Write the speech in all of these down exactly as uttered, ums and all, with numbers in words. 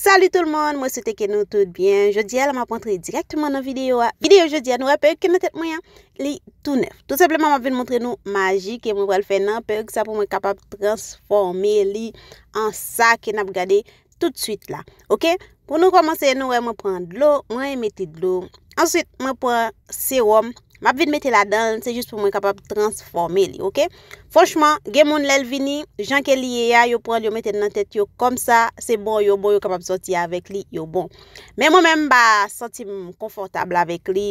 Salut tout le monde, mwen swete ke nou tout byen. Jodi a la m ap rantre dirèkteman nan videyo a. Videyo jodi a, nou wè perik ki nan tèt mwen an, li tou nèf. Tou senpleman m ap vin montre nou maji ke mwen pral fè nan perik sa pou mwen kapab transfòme li an sa ke n ap gade tout swit la. Oke? Pou nou kòmanse, nou wè mwen pran dlo, mwen mete dlo. Answit, mwen pran sewòm. M ap vin mete ladan l, se jis pou mwen kapab transfòme li, oke? Franchman, gen moun lè l vini, jan ke li ye a, yo pran l, yo mete l nan tèt yo kòmsa, se bon, yo bon, yo kapab sòti avèk li, yo bon. Men mwen menm, m pa santi m konfòtab avèk li.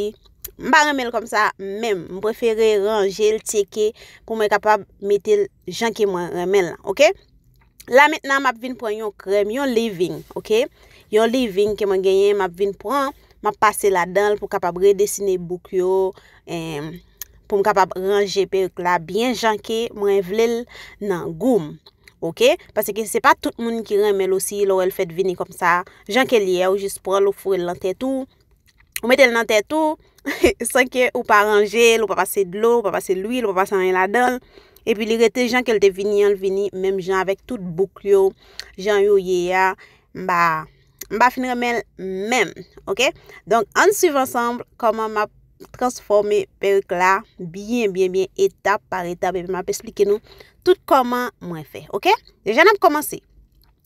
M pa renmen l kòmsa, menm. M prefere ranje l, tcheke, pou mwen kapab mete l jan ke mwen renmen l lan, oke? La mentnan, m ap vin pran yon krèm, yon leave-in, oke? Yon leave-in ke mwen genyen, m ap vin pran, m ap pase ladan l pou kapab redesine bouk yo, em, pou m kapab ranje perik la byen jan ke mwen vle l nan gou m, oke? Paske se pa tout moun ki renmen l osi, lè w wè l fèt vini kòmsa, jan ke l ye a, ou jis pran l, ou foure l nan tèt ou, ou mete l nan tèt ou, san ke ou pa ranje l, ou pa pase dlo, ou pa pase lwil, ou pa pase anyen ladan l. Epi li rete jan ke l te vini an, l vini menm jan avèk tout bouk yo, jan yo ye a. M pa, m pa fin renmen l menm, oke? Donk, ann swiv ansanm kòman m ap transfòme perik la byen, byen, byen, etap pa etap, epi m ap esplike nou tout kòman mwen fè, oke? Deja n ap kòmanse.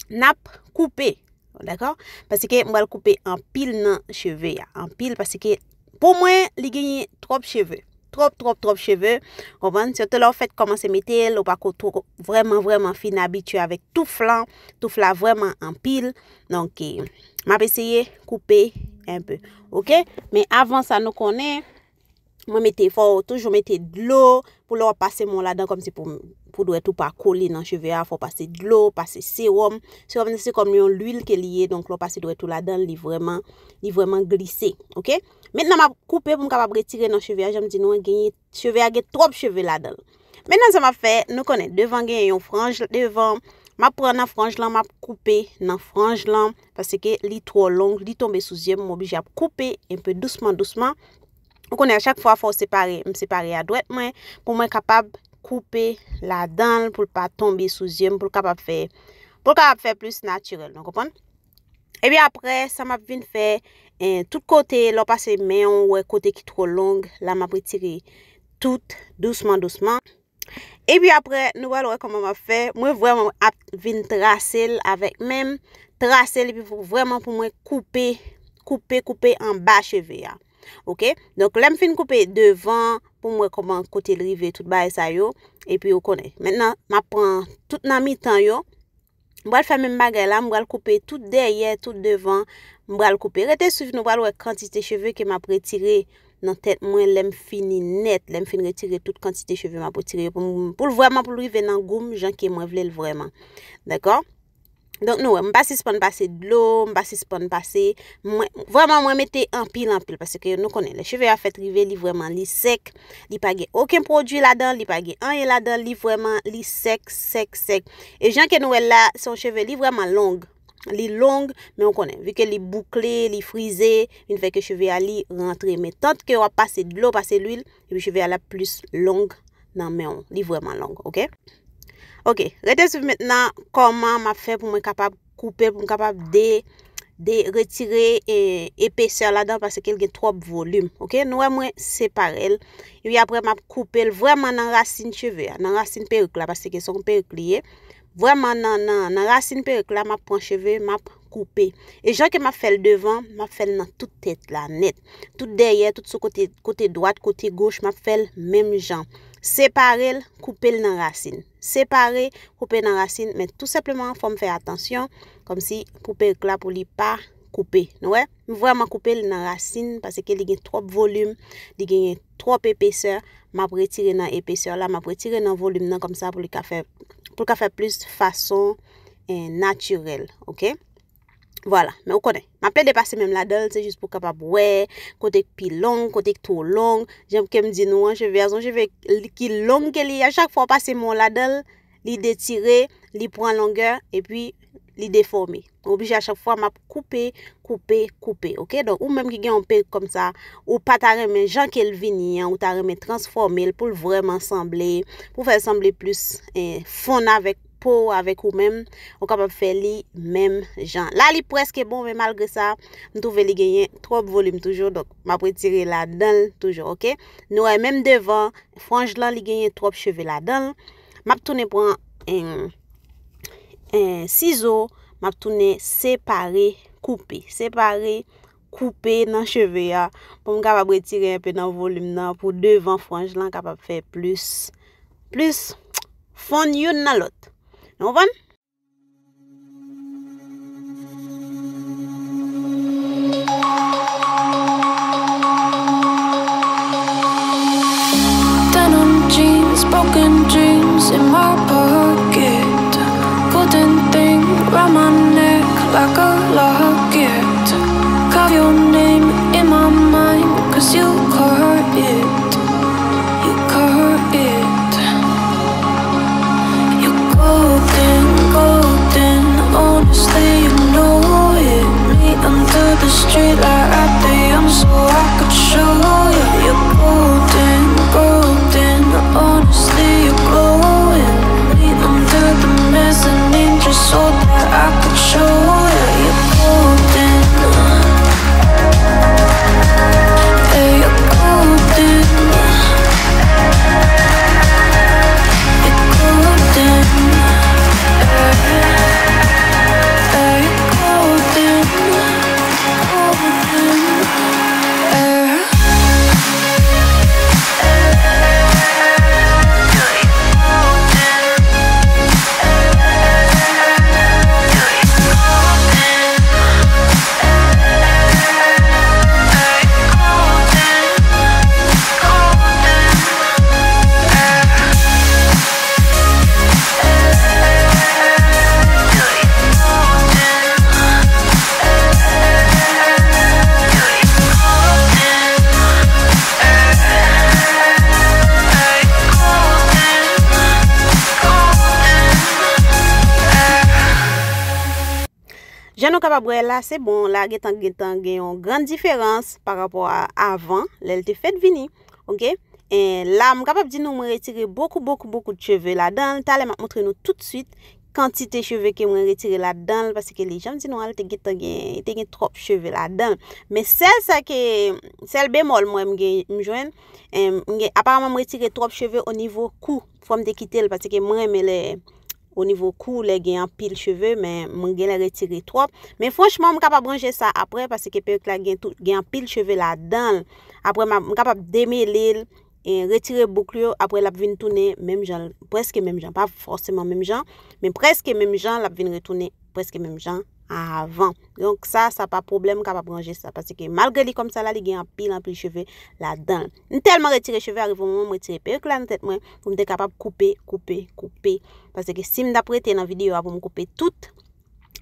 N ap koupe, dakò? Paske m pral koupe anpil nan cheve a. Anpil, paske pou mwen, li genyen twòp cheve. Twòp, twòp, twòp cheve. Konprann? Sitou lè w fèk kòmanse mete l, ou pako twò vrèman, vrèman fin abitye avèk touf lan. Touf la vrèman anpil. Donk, eh, m ap eseye koupe enpe. Oke? Men avan sa, nou konnen, mwen mete, fò w toujou mete dlo pou lè w ap pase men w ladan, kòmsi pou, pou dwèt ou pa kole nan cheve a, fò w pase dlo, pase sewòm. Sewòm nan se kòm yon lwil ke li ye, donk lè w pase dwèt ou ladan l, li vrèman, li vrèman glise, oke? Mentnan m ap koupe pou m kapab retire nan cheve a, jan m di nou an, genyen, cheve a gen twòp cheve ladan l. Mentnan sa m ap fè, nou konnen, devan genyen yon franj, devan, m ap pran nan franj lan, m ap koupe nan franj lan, paske li twò long, li tonbe sou zye m, m oblije ap koupe enpe dousman, dousman. Ou konnen, a chak fwa, fò w separe, m separe a dwèt mwen, pou mwen kapab koupe ladan l, pou l pa tonbe sou zye m, pou l kapab fè, pou l kapab fè plis natirèl, nou konprann? Epi apre, sa m ap vin fè, eh, tout kote, lè w pase men w, ou wè kote ki twò long, la m ap retire tout, dousman, dousman. Epi apre, nou pral wè kòman m ap fè. Mwen vrèman ap vin trase l avèk men m. Trase l epi pou, vrèman pou mwen koupe, koupe, koupe anba cheve a. Oke? Donk, lè m fin koupe devan, pou m wè kòman kote l rive, tout bagay sa yo. Epi ou konnen. Mentnan, m ap pran tout nan mitan yo. M pral fè menm bagay la, m pral koupe tout dèyè, tout devan, m pral koupe. Rete swiv nou, pral wè kantite cheve ke m ap retire nan tèt mwen lè m fini nèt, lè m fin retire tout kantite cheve m ap retire yo pou m, pou l vrèman pou l rive nan gou m jan ke mwen vle l vrèman. Dakò? Donk nou wè, m pa sispann pase dlo, m pa sispann pase, mwen, vrèman mwen mete anpil, anpil, paske nou konnen, lè cheve a fèt rive, li vrèman, li sèk, li pa gen okenn pwodui ladan, li pa gen anyen ladan, li vrèman, li sèk, sèk, sèk. E jan ke nou wè l la, se yon cheve, li vrèman long. Li long, men ou konnen, vi ke li boukle, li frize, vin fè ke cheve a li rantre. Men tant ke w ap pase dlo, pase lwil, epi cheve a l ap plis long nan men w. Li vrèman long, oke? Oke, rete swiv mentnan kòman m ap fè pou mwen kapab koupe, pou m kapab de, de, retire, eh, epesè ladan paske l gen twòp volim, oke? Nou wè mwen separe l. Epi apre m ap koupe l vrèman nan rasin cheve a, nan rasin perik la, paske se yon perik li ye. Vrèman nan, nan, nan rasin perik la, m ap pran cheve, m ap koupe. E jan ke m ap fè l devan, m ap fè l nan tout tèt la nèt. Tout dèyè, tout sou kote, kote dwat, kote goch, m ap fè l menm jan. Separe l, koupe l nan rasin. Separe, koupe nan rasin, men tou senpleman, fò m fè atansyon, kòmsi pou perik la, pou li pa koupe. Nou wè? M vrèman koupe l nan rasin, paske li gen twòp volim, li genyen twòp epesè. M ap retire nan epesè la, m ap retire nan volim nan, kòmsa pou li ka fè, pou l ka fè plis fason, eh, natirèl, oke? Vwala, men ou konnen. M ap plede pase men m ladan l, se jis pou w kapab wè kote k pi long, kote k twò long. Jan ke m di nou an, cheve a se yon cheve li, ki long ke li ye. A chak fwa w pase men w ladan l, li detire, li pran longè, epi li defòme. Ou oblije a chak fwa m ap koupe, koupe, koupe, oke? Donk, ou menm ki gen yon perik kòmsa, ou pa ta renmen jan ke l vini an, ou ta renmen transfòme l pou l vrèman sanble, pou fè l sanble plis, eh, fonn avèk po w avèk ou menm, ou kapab fè li menm jan. La, li prèske bon, men malgre sa, m twouve li genyen twòp volim toujou, donk m ap retire ladan l toujou, oke? Nou wè, menm devan, franj lan, li genyen twòp cheve ladan l. M ap tounen pran, en, en, sizo, m ap tounen separe, koupe. Separe, koupe nan cheve a, pou m kapab retire enpe nan volim nan, pou devan franj lan kapab fè plis, plis fonn youn nan lòt. Nou konprann? Denim jeans, broken dreams in my pocket. Golden thing round my neck like a locket. Carve your name in my mind, cause you carve it. You carve it. You're golden, golden, honestly, you know it. Me under the streetlight at the end, so I could show you. You're golden, golden, honestly, you're glowing. Me under the mezzanine, just so that I could show you. You're golden. Yeah, you're golden. You're golden. Yeah, you're golden. Golden. Yeah. Jan nou kapab wè la, se bon, la gentan, gentan gen yon grann diferans pa rapò a avan, lè l te fèt vini, oke? E la, m kapab di nou, mwen retire bokou, bokou, bokou de cheve ladan l. Talè, m ap montre nou toutswit kantite cheve ke mwen retire ladan l, paske li, jan m di nou an, li te gentan gen, li te gen twòp cheve ladan l. Men sèl sa ke, sèl bemòl mwen m gen, m jwenn, em, m gen, aparaman m retire twòp cheve o nivo kou, fò m te kite l, paske mwen renmen lè o nivo kou, lè gen anpil cheve, men mwen genlè retire twòp. Men franchman, m kapab ranje sa aprè, paske perik la gen tout, gen anpil cheve ladan l. Aprè, m ap, m kapab demele l, e retire bouk yo, aprè l ap vin tounen menm jan, prèske menm jan, pa fòseman menm jan, men prèske menm jan, l ap vin retounen prèske menm jan avan. Donk sa, sa pa pwoblèm, m kapab ranje sa, paske malgre li kòmsa la, li gen anpil, anpil cheve ladan l. M tèlman retire cheve, arive yon moman, m retire perik la nan tèt mwen, pou m te kapab koupe, koupe, koupe. Paske si m t ap rete nan videyo a pou m koupe tout,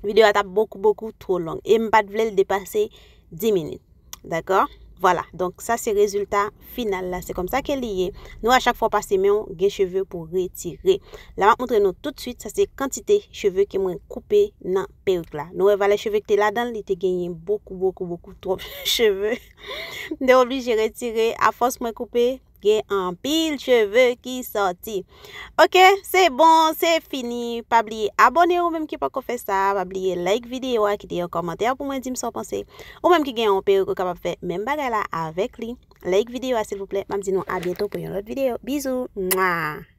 videyo a t ap bokou, bokou twò long. E m pa t vle l depase dis minit. Dakò? Vwala. Donk, sa se rezilta final la. Se kòmsa ke li ye. Nou, a chak fwa w pase men w, gen cheve pou retire. La, m ap montre nou toutswit, sa se kantite cheve ke mwen koupe nan perik la. Nou wè valè cheve ki te ladan l, li te genyen bokou, bokou, bokou twòp cheve. M te oblije retire, afòs mwen koupe, gen anpil cheve ki sòti. Oke, se bon, se fini. Pa bliye abòne ou menm ki poko fè sa. Pa bliye like videyo a, kite yon kòmantè pou mwen, di m sa w panse. Ou menm ki gen yon perik, ou kapab fè menm bagay la avèk li. Like videyo a, silvouplè. M ap di nou a byento pou yon lòt videyo. Bizou. Mwa!